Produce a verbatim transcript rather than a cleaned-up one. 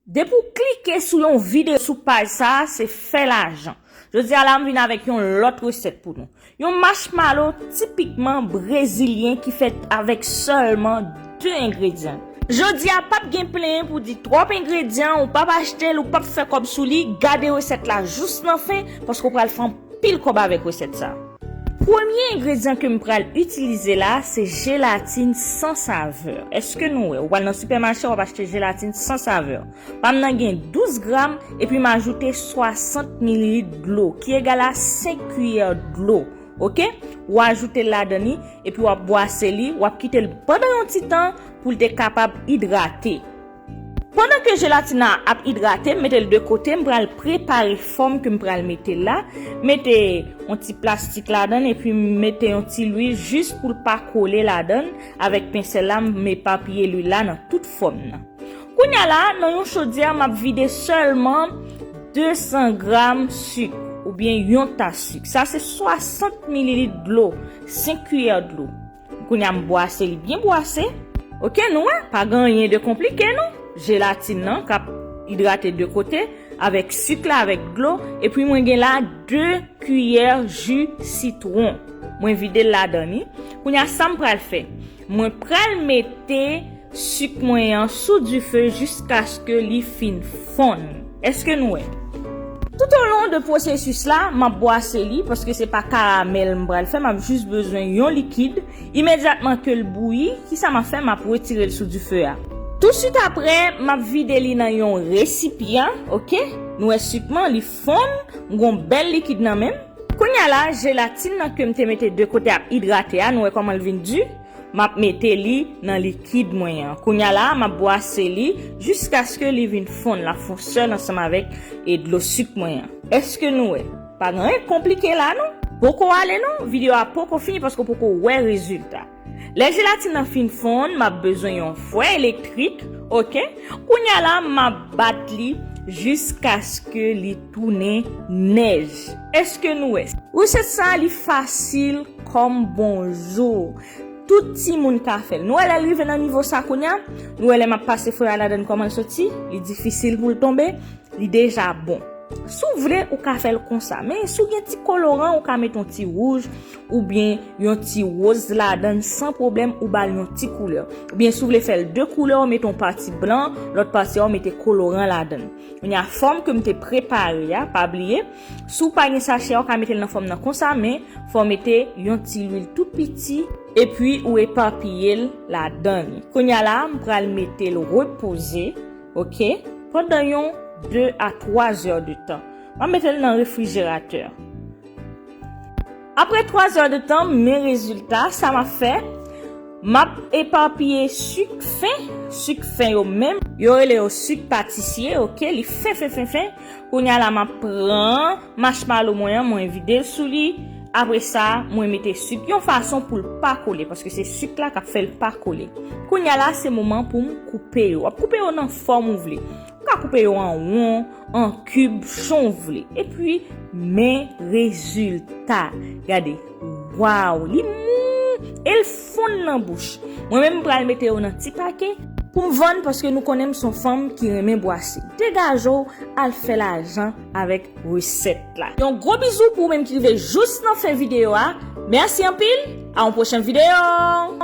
Depi w klike sou yon videyo sou paj sa a, se fè lajan. Jodi a la, m vin avèk yon lòt resèt pou nou. Yon machmalo tipikman brezilyen ki fèt avèk sèlman de engredyan. Jodi a, p ap gen plenyen pou di twòp engredyan, ou p ap achte l, ou p ap fè kòb sou li. Gade resèt la jous nan fen, paske w pral fè anpil kòb avèk resèt sa. Premye engredyan ke m pral itilize la, se jelatin san savè. Èske nou wè? Ou pral nan sipèmache, w ap achte jelatin san savè. Pa m nan gen douz gram, epi m ajoute swasant mililit dlo, ki egal a senk kiyè dlo. Oke? W ajoute l ladan li, epi w ap bwase li, w ap kite l pandan yon ti tan pou l te kapab idrate. Pandan ke jelatin nan ap idrate, m mete l de kote, m pral prepare fòm ke m pral mete la. Mete yon ti plastik ladan l, epi m mete yon ti lwil jis pou l pa kole ladan l. Avèk pensèl la, m epapiye lwil la nan tout fòm nan. Kounye a la, nan yon chodyè, m ap vide sèlman de san gram sik, oubyen yon tas sik. Sa se swasant mililit dlo, senk kiyè dlo. Kounye a, m bwase li byen bwase. Oke, nou wè, pa gen anyen de konplike, non. Jelatin nan k ap idrate de kote, avèk sik la, avèk dlo, epi mwen gen la de kiyè ji sitwon. Mwen vide l ladan li. Kounye a, sa m pral fè? Mwen pral mete sik mwen an sou dife jiskaske li fin fonn. Èske nou wè? Toutolon de pwosesis la, m ap bwase li, paske se pa karamèl m pral fè, m ap jis bezwen yon likid. Imedyatman ke l bouyi, kisa m ap fè? M ap retire l sou dife a. Tousuit apre, m ap vide li nan yon resipyan, oke? Nou wè sik mwen, li fonn, m gon bèl likid nan men m. Kounye a la, jelatin nan ke m te mete de kote ap idrate a, nou wè kòman l vin di? M ap mete li nan likid mwen an. Kounye a la, m ap bwase li jiskaske li vin fonn, l ap fon sèl ansanm avèk e dlo sik mwen an. Èske nou wè? Pa gen anyen konplike la, non. Poko ale, non. Videyo a poko fini paske w poko wè rezilta. Lè jelatin nan fin fonn, m ap bezwen yon fwè elektrik, oke? Kounye a la, m ap bat li jiskaske li tounen nèj. Èske nou wè? Resèt sa, li fasil kòm bonjou. Tout timoun ka fè l. Nou wè lè l rive nan nivo sa kounye a, nou wè lè m ap pase fwè a ladan l kòman l soti, li difisil pou l tonbe, li deja bon. Si w vle, ou ka fè l konsa. Men si w gen ti koloran, ou ka met yon ti wouj oubyen yon ti woz ladan l san pwoblèm, ou ba l yon ti koulè. Oubyen si w vle fè l de koulè, ou mete yon pati blan, lòt pati a, ou mete koloran ladan l. Kounye a, fòm ke m te prepare a, pa bliye, si w pa gen sachè a, ou ka mete l nan fòm nan konsa, men fò w mete yon ti lwil tou piti, epi ou epapiye l ladan li. Kounye a la, m pral mete l repoze, oke, pandan yon de a twa zè de tan. M ap mete l nan refrijeratè. Apre twa zè de tan, men rezilta, sa m ap fè, m ap epapiye sik fen, sik fen yo menm, yo rele yo sik patisye, oke, li fen, fen, fen, fen. Kounye a la, m ap pran machmalo mwen an, mwen vide l sou li. Apre sa, mwen mete sik yon fason pou l pa kole, paske se sik la k ap fè l pa kole. Kounye a la, se moman pou m koupe yo. W ap koupe yo nan fòm ou vle. Ou ka koupe yo an won, an kib, jan w vle. Epi, men rezilta. Gade. Waw, li mou! E l fonn nan bouch. Mwen menm, m pral mete yo nan ti pake pou m vann, paske nou konnen m se yon fanm ki renmen bwase. Degaje w, al fè lajan avèk resèt la. Yon gwo bizou pou ou menm ki rive jous nan fen videyo a. Mèsi anpil, a yon pwochen videyo!